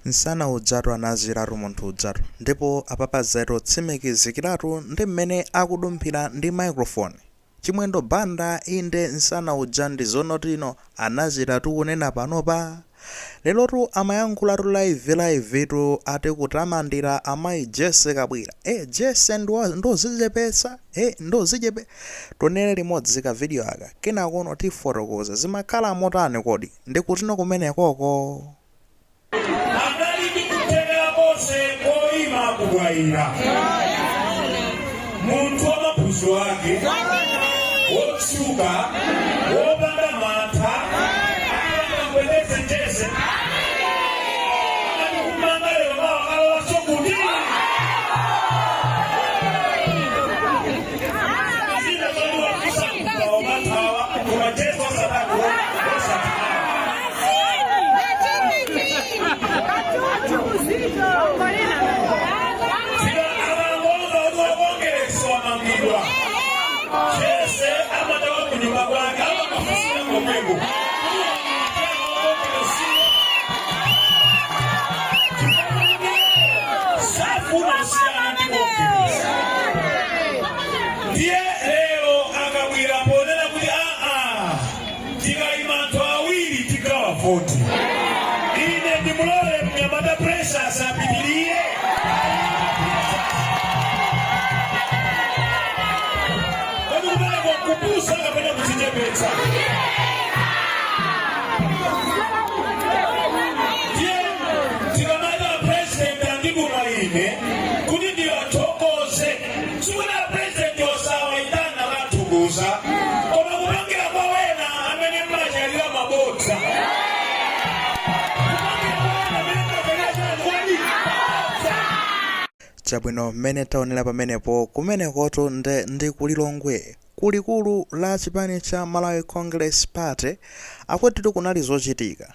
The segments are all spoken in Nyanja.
Nsana ujatu anachiratu munthu ujatu ndipo apapa zatsimikizikiratu ndi mmene akudumphira ndi microphone. Chimwendo Banda inde nsana uja ndi zonotino anachiratu kunena panopa. Lerotu amayankhulatu live live tu ati kutamandira amayi Jessie Kabwila. Jessie ndozichepetsa, ndozichepe. Tionere limodzi ka video aka kenakono tifotokoza zimakhala motani kodi ndikutino kumenekoko. Anali ndi kuthekera konse koyima ku Bwaila, munthu wa maphunziro ake, wotchuka, wopanda mantha, akamkwendeze Jessie amati kumanga lero mawa kalowaso kuti zina zoti wakusa kugawa koma Jessie osatatu osathawa. Akangomva kuti wakongeresi wamangidwa, Jessie amatawa kunyumba kwake, amakafusira komweko wakongeresiyo, safuna kusiyana ndi Kongeresi. Ndiye lero akabwera ponena kuti aa, tikayima anthu awiri tigawa voti, ine ndimulole mnyamata Precious apitirire? Kodi kumeneko kupusa kapena kudzichepetsa? Ndiye tikamati president andituma ine kuti ndiwathokoze, sikuti president osawayitana kathokoza, koma kupangira kwa wena amene mmachalira mabodza, kupangira kwa wena amene mmachalira chani kodi mabodza. Chabwino, mmene taonera pamenepo, kumenekotu nde ndi kulilongwe kulikulu la chipani cha Malawi Congress Party. Akutitu kunali zochitika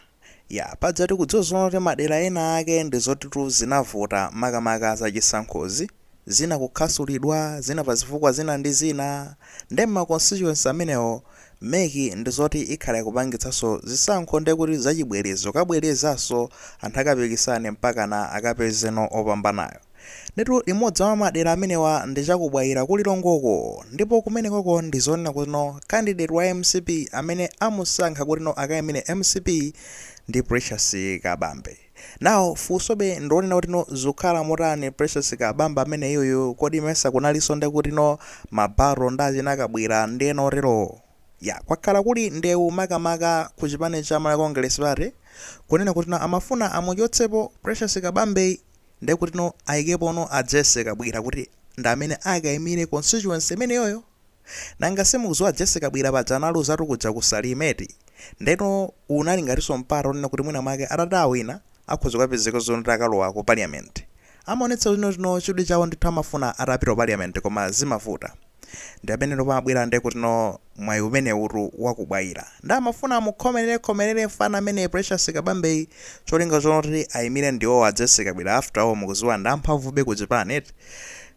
ya paja tikudziwa zoona kuti madera ena ake ndi zotitu zinavuta, makamaka zachisankhozi, zina kukhasulidwa, zina pa zifukwa zina ndi zina. Nde ma constituency amenewo MEC ndi zoti ikhala ikupangitsanso zisankho, nde kuti zachibwerezo kabwerezanso anthu akapikisane mpakana akapezeno opambanayo. Nditu limodzi mwa madera amenewa ndi chakubwaira kulilongoko, ndipo kumenekoko ndi zonena kuti no candidate wa MCP amene amusankha kuti no akayimire MCP ndi Precious Kabambe. Now funsobe ndionena kuti no zikukhala motani Precious Kabambe amene iyoyo? Kodi mesa kunalinso nde kuti no mabaro ndi achina Kabwira ndi ena otero? Ya, kwakhala kuli ndewu makamaka ku chipani cha Malawi Congress Party kunena kuti no amafuna amuchotsepo Precious Kabambe, nde kuti no ayikepono a Jessie Kabwila kuti ndi amene akayimire constituency imeneyoyo. Nanga simukudziwa Jessie Kabwila paja analuzatu kuja ku Salima eti? Ndeno unali ngatinso mpata onena kuti mwina mwake atati awina akhoza kukapezeka zoti akalowa ku parliament. Amaonetsa kuti no chidwi chawo ndithu amafuna atapita ku parliament, koma zimavuta. Ndi ameneno pamabwera nde kuti no mwayi umenewutu wakubwaira. Ndi amafuna amukhomerere khomerere mfana amene Precious Kabambeyi, cholinga choti ayimire ndiwowo a Jessie Kabwila. After all, mukudziwa ndi amphamvube ku chipani eti.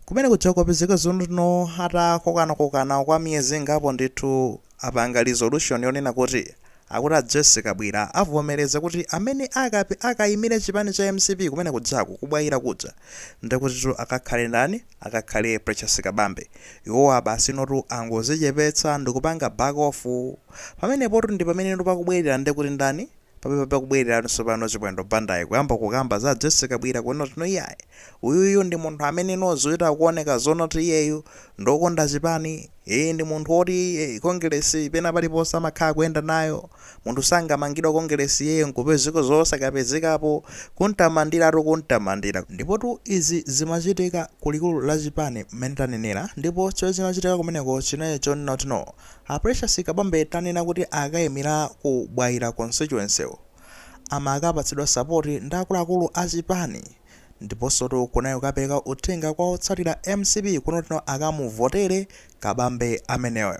Kumene kuja kwapezeka zoti no atakokana-kokana kwa miyezi ingapo ndithu apanga resolution yonena kuti akuti a Jessie Kabwila avomereza kuti amene akayimire chipani cha MCP kumene kujaku kubwaira kuja ndekutitu akakhale ndani? Akakhale Precious Kabambe. Iwowa basi notu angozichepetsa ndikupanga back off. Pamenepotu ndi pamene pakubwerera ndekuti ndani? Pamene pakubwereranso pano Chimwendo Bandayi kuyamba kukamba za Jessie Kabwila kunena kuti no, iyayi, uyuyu ndi munthu amene no zochita kuoneka zonoti iyeyu ndokonda chipani, iye ndi munthu woti Congress pena paliponse amakhala kuyenda nayo, munthu sangamangidwa Congress iyeyo nkupezeka zosakapezekapo, kuntamandiratu kuntamandira. Ndipotu izi zimachitika kulikulu la chipani mmene tanenera, ndipo chomwe chimachitika kumeneko chinali chonena kuti no a Precious Kabambe tanena kuti akayimira ku Bwaila constituency amakapatsidwa support ndi akuluakulu a chipani, ndiponso kunali kukapereka uthenga kwa otsatira MCP kunoti no akamuvotere Kabambe ameneyo.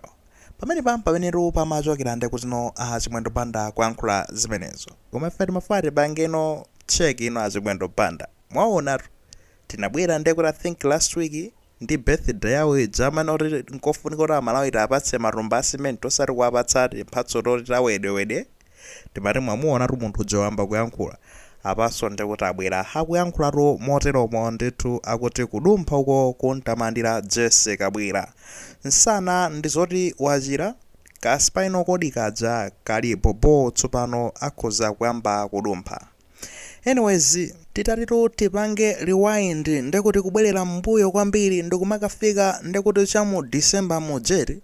Pamene pamenetu pamachokera ndi kuti no a Chimwendo Banda kuyankhula zimenezo. Koma ife timafuna tipangeno check ino a Chimwendo Banda. Mwaonatu tinabwera ndi kuti I think last week ndi birthday yawo ija amene kuti nkofunika kuti Amalawi apatse matumba a cement, osati kuwapatsa mphatso toti tawedewede. Timati mwamuonatu munthu uja wayamba kuyankhula. Apanso ndikuti abwera akuyankhulatu moteromo ndithu, akuti kudumpha uko kuntamandira Jessie Kabwila. Msana ndizoti wachira, ka spinal cord kaja kali bobo, tsopano akhoza kuyamba kudumpha. Anyways, titatitu tipange rewind, ndikuti kubwerera mbuyo kwambiri ndikumakafika ndikuti chamu December mujeri,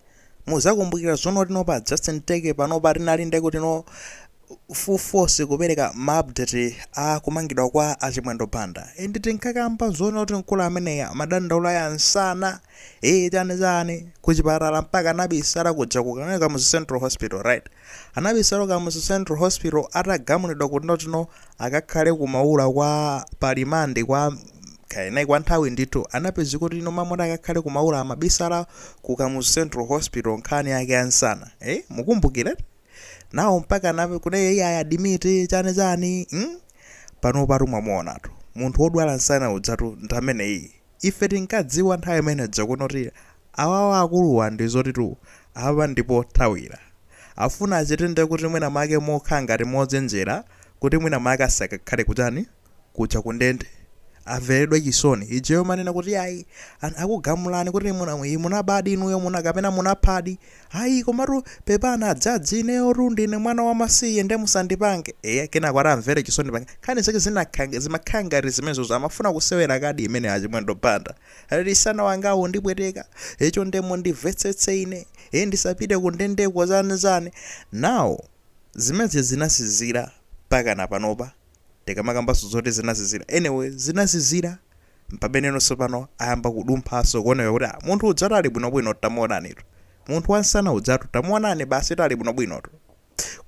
muzakumbukira zono tino pa Justin Teke panopa tinali ndikuti no full force kupereka ma update a kumangidwa kwa Achimwendo Banda. And tinkakamba zono kuti mkulu ameneya madandaula ya nsana, chani chani, kuchipatala mpaka anabisala kuja kukaneka Kamuzu Central Hospital, right? Anabisala Kamuzu Central Hospital atagamulidwa kuti notino akakhale kumaula kwa pa remand kwa kaena kwa nthawi ndithu. Anapeza kuti ino mamuna akakhale kumaula, amabisala ku Kamuzu Central Hospital nkhani yake ya nsana. Mukumbukire nawo mpaka nape kuti iye admit chani chani, Pano patu mwamuonatu munthu wodwala nsana udzatu ndamene iyi. Ife tinkadziwa nthawi imeneja kunoti awawa akuluwa ndi zotitu apa ndipo thawira afuna achitende kuti mwina make mokha ngati modzenjera, kuti mwina make asakakhale kuchani kuja kundende, amveredwe chisoni. Ijeyo manena kuti ayi, akugamulani kuti munabadi inuyo, muna kapena munaphadi, ayi, komatu pepana adzadzi, ineyotu ndine mwana wamasiye, nde musandipange. Eya, kenako atamvere chisoni pange nkhani zake zimakhala ngati zimenezo. Amafuna kusewera kadi imene Achimwendo Banda aliti sana wangawo ndibweteka icho, ndemo ndimvetsetse ine, ndisapite kundendeko, zani zani. Now zimene zinasizira pakana panopa tikamakambanso zoti zinasizira, anyway, zinasizira mpamenenso pano ayamba kudumphanso kuoneka kuti munthu udzatu ali bwinobwino, tamuonanitu munthu wansana udzatu, tamuonani basi, tali bwinobwinotu.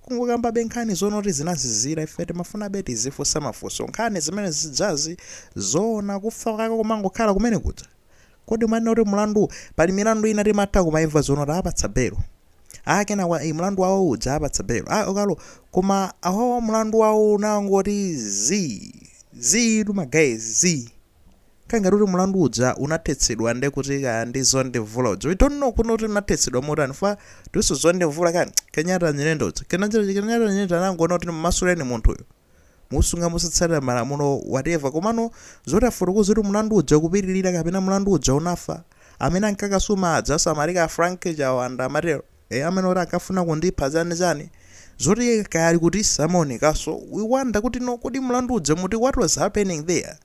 Kungokambabe nkhani zonoti zinazizira, ife timafunabe tizifunsa mafunso nkhani zimene zidzazi zoona kufa kwake kumangokhala kumene kuja. Kodi manena kuti mlandu, pali milandu ina timatha kumaimva zonoti apatsa belo akena kwa mlandu wawo uja apatsa belo okalo, koma awawa mlandu wawo unangoti zi zi tu, ma guys, zi kangati kuti mlandu uja unathetsedwa nde kuti kaya ndi Zondivula uja. We don't know kuno kuti unathetsedwa motani fa ndiso Zondivula kani Kenyatta Nyirenda uja, Kenyatta Nyirenda anangoona kuti mmasuleni munthuyo, musunga musatsatira malamulo, whatever. Komano zoti afotokoze kuti mlandu uja kupitirira kapena mlandu uja unafa, amene ankakasuma aja samalika Frank Chawanda amatero, amene oti ankafuna kundipha chani chani, zoti kayali kuti samaonekaso. We wonder kuti no, kodi mlandu uja muti what was happening there?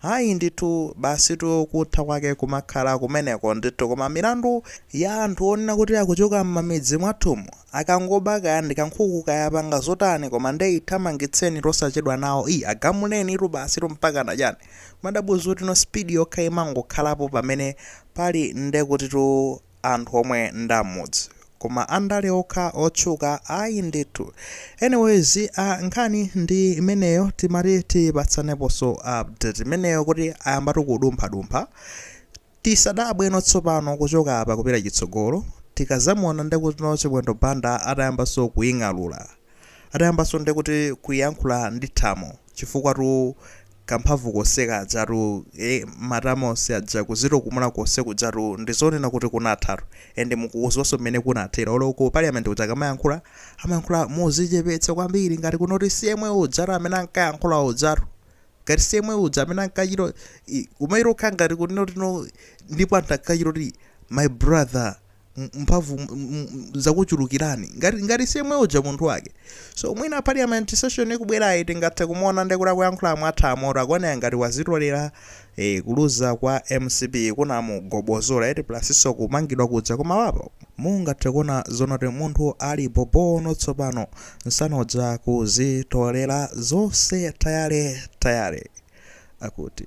Ayi ndithu, basi tu, kutha kwake kumakhala kumeneko ndithu. Koma milandu ya anthu onena kuti akuchoka m'mamidzi mwathumu, akangoba kaya ndi kankhuku kayapanga zotani, koma nde ithamangitseni tosachedwa nawo, i agamuleni tu basi tu mpaka nachani. Madabuzo kuti no speed yokha imangokhalapo pamene pali nde kuti tu anthu omwe ndamudzi, koma andale okha otchuka ayi ndithu. Anyways, nkhani ndi imeneyo, timati tipatsaneponso update imeneyo kuti ayambatu kudumphadumpha. Tisadabweno tsopano kuchoka apa kupita chitsogolo tikazamuona ndekuti no Chimwendo Banda atayambanso kuying'alula, atayambanso ndekuti kuyankhula ndi thamo, chifukwa tu kamphamvu konse kajatu, matama onse aja, kuzitokumula konse kujatu ndizonena kuti kunathatu. And mukuwuzwanso mmene kunathera olo ku parliament kuja kamayankhula, amayankhula mozichepetsa kwambiri ngati kunoti siyemwe ujatu amene ankayankhula ujatu, ngati siyemwe uja amene ankachita umayiro kukhala ngati kunoti no. Ndipo anthu ankachita kuti my brother, mphamvu zakuchulukirani, ngati siyemwe uja munthu wake. So mwina parliament session ikubwerayi tingathe kumuona ndekuti akuyankhula mwathamo, akuoneka ngati wazitolera. Kuluza kwa MCP kunamugobozola eti, plus kumangidwa kuja. Koma wapo mungathe kuona zonoti munthu ali bobono tsopano, nsanoja kuzitolera zonse tayale tayale akuti.